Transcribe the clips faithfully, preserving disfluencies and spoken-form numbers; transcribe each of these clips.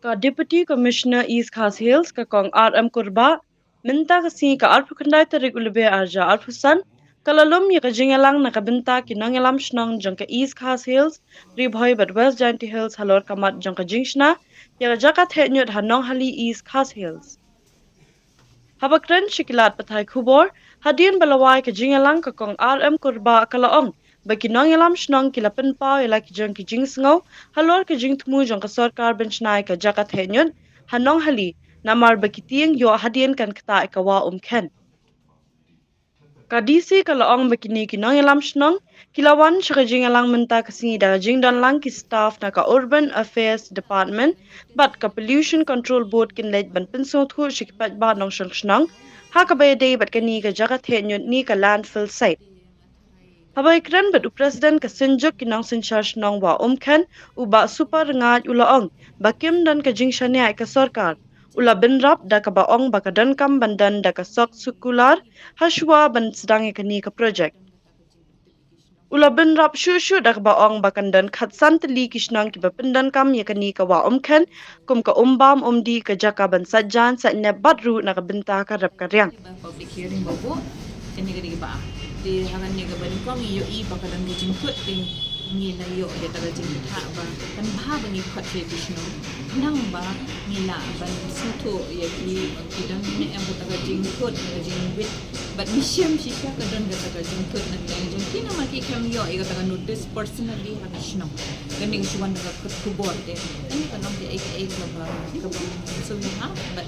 Ka Deputy Commissioner East Khasi Hills, ka Kong R M Kurbah, mynta ka sngi ka arphew khyndai tarik u Lber arhajar arphew san, ka la lum ïa ka jingïalang na ka bynta ki nongïalam shnong jong ka East Khasi Hills, Ri Bhoi bad West Jaintia Hills halor ka mat jong ka jingshna ïa ka jaka theh ñiut ha Nonghali, East Khasi Hills. Haba kren sha ki lad pathai khubor, hadien ba la wai ka jingïalang, ka Kong R M Kurbah ka la ong ba ki nongïalam shnong ki la pynpaw ïa la ki jong ki jingsngew halor ka jingthmu jong ka sorkar ban shna ïa ka jaka theh ñiut ha Nonghali, namar ba ki tieng ïoh hadien kan ktah ïa ka wah Umkhen. Ka D C ka la ong ba kine ki nongïalam shnong ki la wan sha ka jingïalang mynta ka sngi da ka jingdon lang ki staff na ka Urban Affairs Department bad ka Pollution Control Board, kin leit ban pynsngewthuh sha ki paidbah nongshong shnong ha kaba ïadei bad kane ka jaka theh ñiut ne ka landfill site. Haba ïakren bad u President ka Synjuk ki Nongsynshar Shnong Wah Umkhen, u Bah Super Rngaid, u la ong ba kim don ka jingshaniah ïa ka sorkar. U la bynrap da kaba ong ba ka donkam ban don da ka suk circular ha shuwa ban sdang ïa kane ka projek. U la bynrap shuh shuh da kaba ong ba kan don khatsan tylli ki shnong kiba pyndonkam ïa kane ka wah Umkhen, kum ka Umbam, Umdih, ka jaka ban sait jaiñ sait nep bad ruh na ka bynta ka rep ka riang. Ba public hearing ba buh, kane ka dei kaba ar. Te ha kane kaba nyngkong ngi ïohi ba ka don ka jingkut, te ngi la ïoh ïa kata ka jingkut ba kan bha ba ngi khot ïa ki shnong. Nang ba ngi lah ban sngewthuh ïa ki, ki don ne em kata ka jingkut, ka jingwit. Bad ngi shem shisha ka don kata ka jingkut na ka liang jong ki, namar ki khlem ïoh ïa kata ka notice personally ha ki shnong. Kane ka shu wan da ka khubor te. Kane ka long kaei kaei kaba, kaba sngewsih ha, bad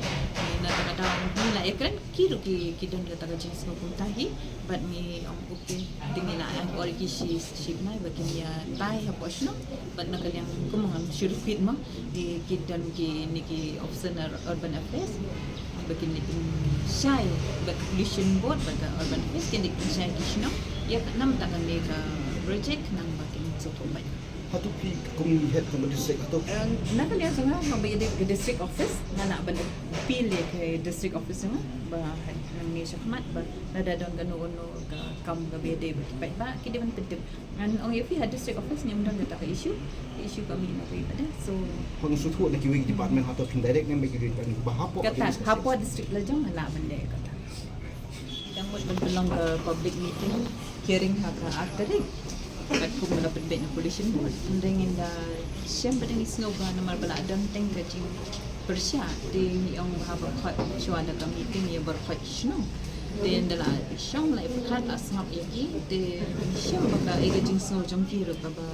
na kata ka daw ngi la ïakren, ki ruh ki, ki don kata ka jingsngew kumta hi, bad ngi ong okay. Te ngi la ai or ki shi, shi bnai ba kin ïa tai hapoh shnong, bad na ka liang kum ngan shu repeat ma, ki, ki don kine ki officer na Urban Affairs, ba kin ïa pynshai bad Pollution Board bad ka Urban Affairs, kin ïa pynshai ki shnong ïa ka namar kane ka project, nang ba kin sngewthuh bha. Hato phi kum head ka district hato? Eh, na ka liang jong nga, nga ba ïadei ka district office, nga lah ban appeal ïa ka district office jong nga ba ha, nangne shakhmat ba lada don kano kano ka kam kaba ïadei bad ki paidbah, ki dei ban pyntip. Ngan ong ïa phi, ha district office ngim don kata ka issue. Ka issue ka mih na ka ïing ka sem. So, phi sngewthuh na kiwei ki department hato phin direct ne ba ki dei ban ba hapoh ka district office? Hapoh district la jong nga lah ban leh kata. Dang mut ban pynlong ka public meeting hearing ha ka ar tarik. Katkum ba la pynbeit na Pollution Board. Hynrei ngin da shem ba dang ïohsngew ba namar ba la don teng ka jingpyrshah, te ngi ong ba haba khot shuwa da ka meeting ïa baroh ki shnong. Te ynda la shong la ïa pyrkhat la sngap ïa ki, te shem ba kaei ka jingsngew jong ki ruh kaba,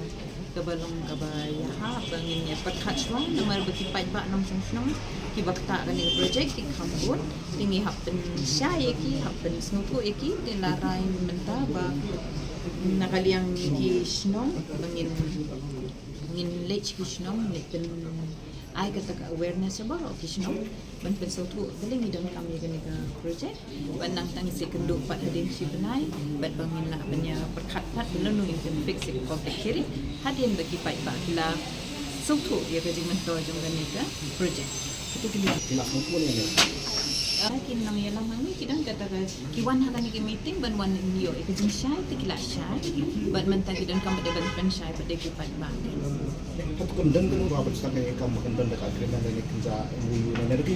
kaba long kaba ïahap ba ngin ïa pyrkhat shuwa namar ba ki paidbah nongshong shnong kiba ktah kane ka project ki kham bun. Te ngi hap pynshai ïa ki, hap pynsngewthuh ïa ki, te la rai mynta ba na ka liang ki shnong ba ngin, ngin leit ki shnong, ngin leit pyn ai kata ka awareness sha baroh ki shnong ban pynsngewthuh balei ngi donkam ïa kane ka project. Ban nang tang ïa shi kynduh pat hadien shi bnai, bad ba ngin lah ban ïa pyrkhat pat ba lano ngin pynfix ïa ka public hearing hadien ba ki paidbah ki la sngewthuh ïa ka jingmyntoi jong kane ka project. Kito ki list. Ki la sngewthuh ne em? Ah, ki nongïalam hangne ki don kata ka, ki wan ha kane ka meeting ban wan ïoh ïa ka jingshai, te ki la shai. Bad mynta ki donkam pat de ban pynshai pat de ki paidbah. Hato kan don kano ruh ban sdang ïa ka kam, kan don da ka agreement ne kynja M O U ne, ne da ki,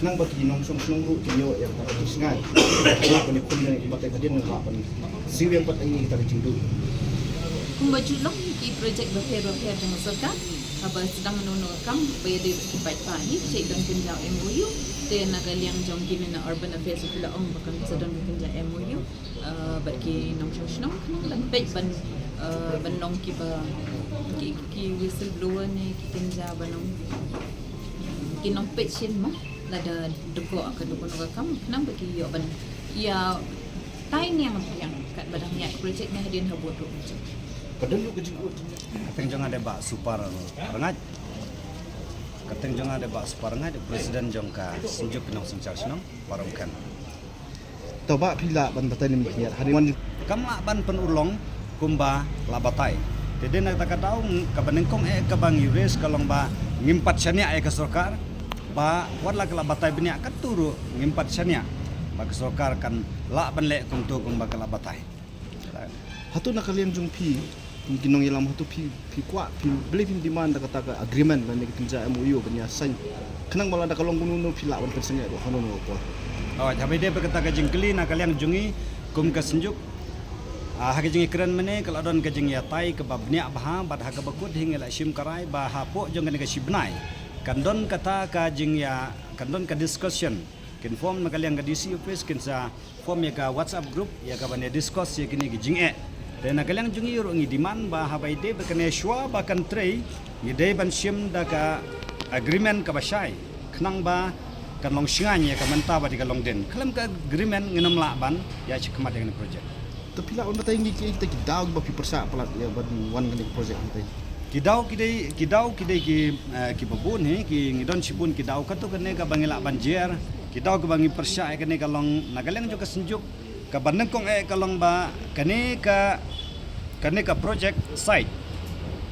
khnang ba ki nongshong shnong ruh kin ïoh ïa kata ka jingsngew. Khnang ba kin ïa khun ïa ka batai ka dien, khnang ba kin siew ïa ka batai ïa kata ka jingduh. Kumba ju long ki project bapher bapher jong ka sorkar, haba sdang kano kano ka kam ba ïadei bad ki paidbah hi, ki don kynja M O U, te na ka liang jong kine na Urban Affairs ki la ong ba kan sa don kynja M O U. Uh, bad ki nongshong shnong khnang ban peit ban, uh, ban long kiba ki, ki whistleblower ne ki kynja ba long ki nongpeit shisien mo, lada dei ko ka dei kano ka kam khnang ba ki ïoh ban ïa tai niang biang katba dang ïaid project ne hadien ha bud ruh. Ka don ruh ka jingkut. Ka kyrteng jong nga dei Bah Super Rngaid. Ka kyrteng jong nga dei Bah Super Rngaid, President jong ka Synjuk ki Nongsynshar Shnong Wah Umkhen. To Bah, phi lah ban batai ne em phi ïa hadien wan? Kam lah ban pynurlong kumba la batai. Te dei na kata ka daw kaba nyngkong eh kaba ngi raise ka long ba ngim pat shaniah ïa ka sorkar. Ba wat la ka la batai bniah katto ruh ngim pat shaniah ba ka sorkar kan lah ban leh kumto kumba ka la batai. Hato na ka liang jong phi, Ki nongïalam, hato phi, phi kwah, phi, balei phim demand da kata ka agreement lane ka tynjah M O U ban ïa sign? Khnang ba lada ka long kumno, phi lah ban pynsangeh ruh hano hano ka por. Oh, haba ïadei bad kata ka jingkylli na ka liang jong ngi kum ka Synjuk, ah, ha ka jingïakren mynne ka la don ka jingïatai kaba bniah bha, bad ha kaba kut hi ngi la shim ka rai ba hapoh jong kane ka shi bnai kan don kata ka jingïa, kan don ka discussion. Kin form na ka liang ka D C office, kin sa form ïa ka WhatsApp group ïa ka ban ïa discuss ïa kine ki jingeh. Te na ka liang jong ngi ruh ngi demand ba haba ïadei bad kane shuwa ba kan trei, ngi dei ban shim da ka agreement kaba shai, khnang ba kan long shngaiñ ïa ka mynta bad ïa ka longdien. Khlem ka agreement ngin ym lah ban ïa shim khmat ïa kane project. Te phi lah ban batai ngi ki, kita ki daw kiba phi pyrshah palat ïa ban wan kane ka project kita? Ki daw ki dei, ki daw ki dei ki, eh, kiba bun hi, ki, ngi don shibun ki daw. Kato kane kaba ngi lah ban jer, ki daw kiba ngi pyrshah ïa kane ka long na ka liang jong ka Synjuk, kaba nyngkong eh ka long ba kane ka, kane ka project site,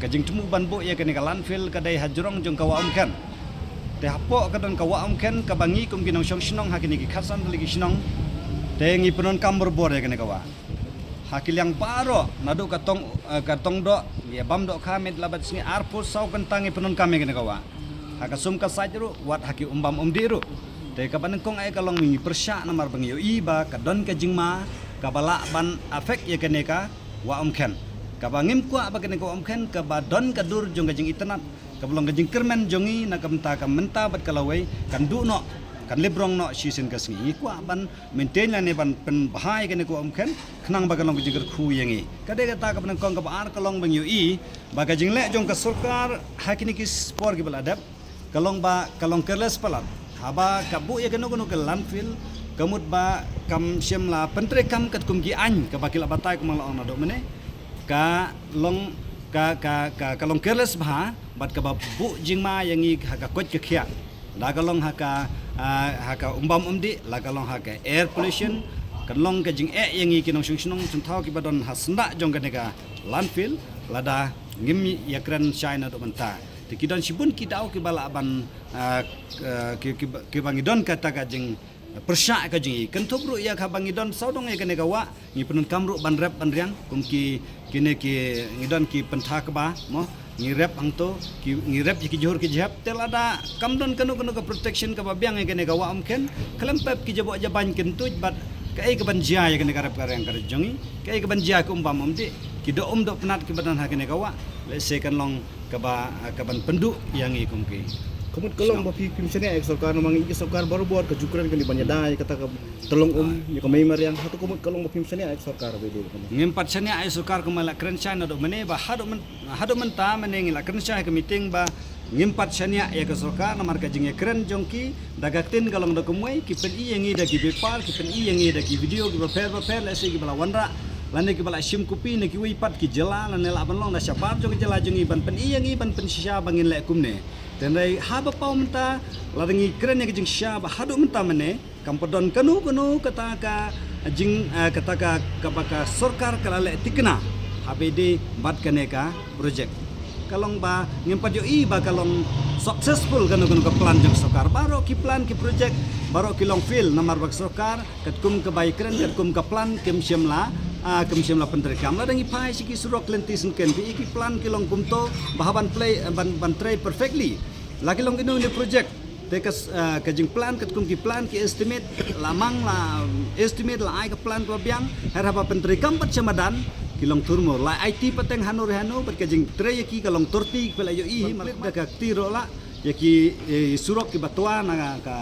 ka jingthmu ban buh ïa kane ka landfill ka dei ha jrong jong ka Wah Umkhen. Te hapoh ka don ka Wah Umkhen kaba ngi kum ki nongshong shnong ha kine ki khatsan tylli ki shnong, te ngi pyndonkam barabor ïa kane ka wah. Ha ki liang baroh, naduh ka tong, eh, ka tong doh, ïa bam doh ka miet la bad sngi, arphew saw kynta ngi pyndonkam ïa kane ka wah. Ha ka sum ka sait ruh, wat ha ki umbam umdih ruh. Te kaba nyngkong eh ka long ngi pyrshah namar ba ngi ïohi ba ka don ka jingma kaba lah ban affect ïa kane ka Wah Umkhen. Kaba ngim kwah ba kane ka Wah Umkhen kaba don ka dur jong ka jingitynnad, kaba long ka jingkyrmen jong ngi na ka bynta ka mynta bad ka lawei, kan duh noh, kan lip rong noh shisien ka sngi. Ngi kwah ban maintain lane ban pynbha ïa kane ka Wah Umkhen, khnang ba kan long ka jingkyrkhu ïa ngi. Ka dei kata kaba nyngkong. Kaba ar ka long ba ngi ïohi ba ka jingleh jong ka sorkar ha kine ki por kiba la dep ka long ba ka long careless palat. Haba ka buh ïa kano kano ka landfill, ka mut ba kam shym la pyntreikam katkum ki aiñ kaba ki la batai, kumba la ong naduh mynne. Ka long, ka, ka, ka, ka long careless bha, bad kaba buh jingma ïa ngi ha ka koit ka khiah. La ka long ha ka, ah, ha ka umbam umdih, la ka long ha ka air pollution, kan long ka jingeh ïa ngi ki nongshong shnong shong thaw kiba don ha syndah jong kane ka landfill, lada ngim ïakren shai naduh mynta. Te ki don shibun ki daw kiba lah ban, ah, k-, ah, ki, ki, kiba ngi don kata ka jingpyrshah ka jingïakynduh ruh ïa kaba ngi don sawdong ïa kane ka wah, ngi pyndonkam ruh ban rep ban riang, kum ki, kine ki, ngi don ki pyntha kba, mo, ngi rep hangto, ki, ngi rep ïa ki jhur ki jhep, te lada kam don kano kano ka protection kaba biang ïa kane ka Wah Umkhen, khlem pep ki jaboh jabaiñ kynduh bad kaei kaban jia ïa kane ka rep ka riang ka ri jong ngi, kaei kaban jia ka umbam umdih, ki doh um doh pnat kiba don ha kane ka wah, lehse kan long kaba, kaban pynduh ïa ngi kum ki. Ka mut ka long ba phi, phim shaniah ïa ka sorkar namar ngi ïohi ka sorkar barabor ka ju kren kane ban ïada ïa kata ka tyllong um, ïa ka mei mariang, hato ka mut ka long ba phim shaniah ïa ka sorkar ba ïadei kane? Ngim pat shaniah ïa ka sorkar kumba la kren shai naduh mynne, ba haduh myn-, haduh mynta mynne ngi la kren shai ha ka meeting ba ngim pat shaniah ïa ka sorkar namar ka jingïakren jong ki da ka ktien ka long da kumwei, ki pyni ïa ngi da ki bepar, ki pyni ïa ngi da ki video kiba pher ba pher, lehse kiba la wanrah lane kiba la shim copy na kiwei pat ki jylla lane lah ban long da shabar jong ki jylla jong ngi ban pyni ïa ngi ban pynshisha ba ngin leh kumne. Te hynrei haba paw mynta, lada ngi kren ïa ka jingshisha ba haduh mynta mynne kam pat don kano kano kata ka jing, eh, kata ka, kaba ka sorkar ka la leh thikna haba ïadei bad kane ka project. Ka long ba ngim pat ïohi ba ka long successful kano kano ka plan jong ka sorkar. Baroh ki plan ki project, baroh ki long fail namar ba ka sorkar katkum kaba ïakren, katkum ka plan kim shym la, ah, kim shym la pyntreikam. Lada ngi phai sha ki surok lynti syngkien, phi ïohi ki plan ki long kumto, ba haba ban play, eh, ban, ban trei perfectly, la ki long kino kino project. Te ka s-, ah, ka jingplan katkum ki plan ki estimate, la mang la, um, estimate, la ai ka plan kaba biang, hynrei haba pyntreikam pat sha madan, ki long thurmur. La aiti pateng hano re hano, bad ka jingtrei ïa ki ka long thirty, phi la ïohi hi, man da ka kti ruh la ïa ki, eh, surok kiba twa na ka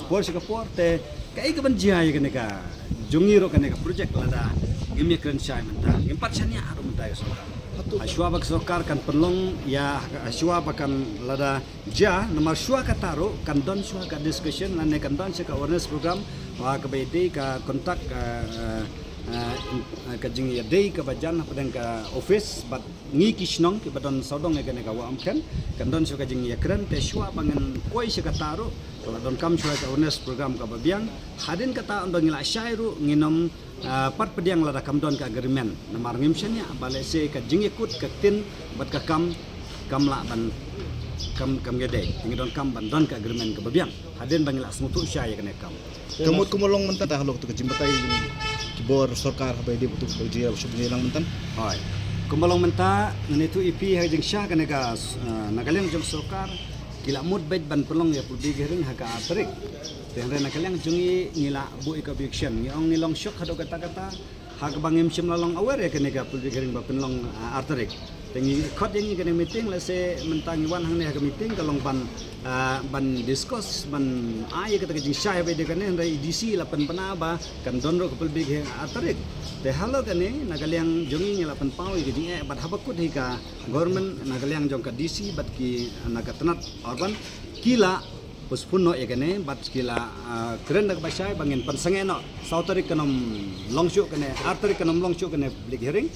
por sha ka por, te kaei kaban jia ïa kane ka jong ngi ruh kane ka project lada ngim ïakren shai mynta, ngim pat shaniah ruh mynta ïa ka sorkar. Hashwa ba ka sorkar kan pynlong ïa, hashwa ba kan lada jia, namar shuwa kata ruh kan don shuwa ka discussion lane kan don shuwa ka awareness program, wa kaba ïadei ka contact, eh, eh, eh, ka jingïadei kaba jan hapdeng ka office bad ngi ki shnong kiba don sawdong ïa kane ka Wah Umkhen, kan don shuwa ka jingïakren, te shuwa ba ngan poi sha kata ruh ka la donkam shuwa ka awareness program kaba biang. Hadien kata ynda ngi la shai ruh ngin ym, ah, pat pdiang lada kam don ka agreement. Namar ngim shaniah ba lehse ka jingïakut ka ktien bad ka kam kam lah ban, kam, kam ïadei. Te ngi donkam ban don ka agreement kaba biang hadien ba ngi la sngewthuh shai ïa kane ka kam. Ka mut kumba long mynta, halor kata ka jingbatai ki bor sorkar haba ïadei bad kata ka jingïalang mynta. Hooid. Kumba long mynta, ngan ïathuh ïa phi ha ka jingshai kane ka, ah, na ka liang jong sorkar ki la mut beit ban pynlong ïa ka public hearing ha ka ar tarik. Te hynrei na ka liang jong ngi ngi la buh ïa ka objection, ngi ong ngi long shock haduh katta katta ha kaba ngim shym la long aware ïa kane ka public hearing ba pynlong, ah, ar tarik. Te ngi khot ïa ngi kane meeting, lehse mynta ngi wan hangne ha ka meeting ka long ban, ah, ban discuss, ban ai ïa kata ka jingshai ba ïadei kane, hynrei i D C la pynbna ba kan don ruh ka public hearing ar tarik. Te halor kane na ka liang jong ngi ngi la pynpaw ïa ka jingeh bad haba kut hi ka government na ka liang jong ka D C bad ki na ka tnat urban ki la postpone noh ïa kane bad ki la, ah, kren da kaba shai ba ngin pynsangeh noh saw tarik kan ym long shuh kane, ar tarik kan ym long shuh kane public hearing.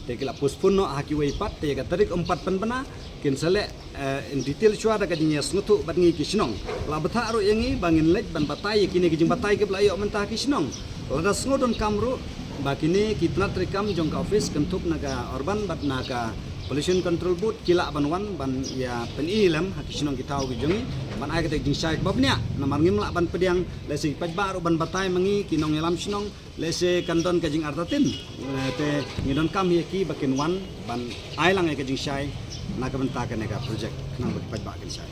Te ki la postpone noh ha kiwei pat, te ïa ka tarik ym pat pynbna, kin sa leh, eh, in detail shuwa da ka jingïasngewthuh bad ngi ki shnong. La bthah ruh ïa ngi ba ngin leit ban batai ïa kine ki jingbatai kiba la ïoh mynta ha ki shnong. Lada sngew donkam ruh ba kine ki tnat treikam jong ka office kynthup na ka urban bad na ka pollution control board ki lah ban wan ban ïa pyni lem ha ki shnong ki thaw ki jong ngi ban ai kata ka jingshai kaba bniah, namar ngim lah ban pdiang lehse ki paidbah ruh ban batai ma ngi ki nongïalam shnong, lehse kan don ka jingartatien. Eh, te ngi donkam ïa ki ba kin wan ban ai lang ïa ka jingshai na ka bynta kane ka project khnang ba ki paidbah kin shai.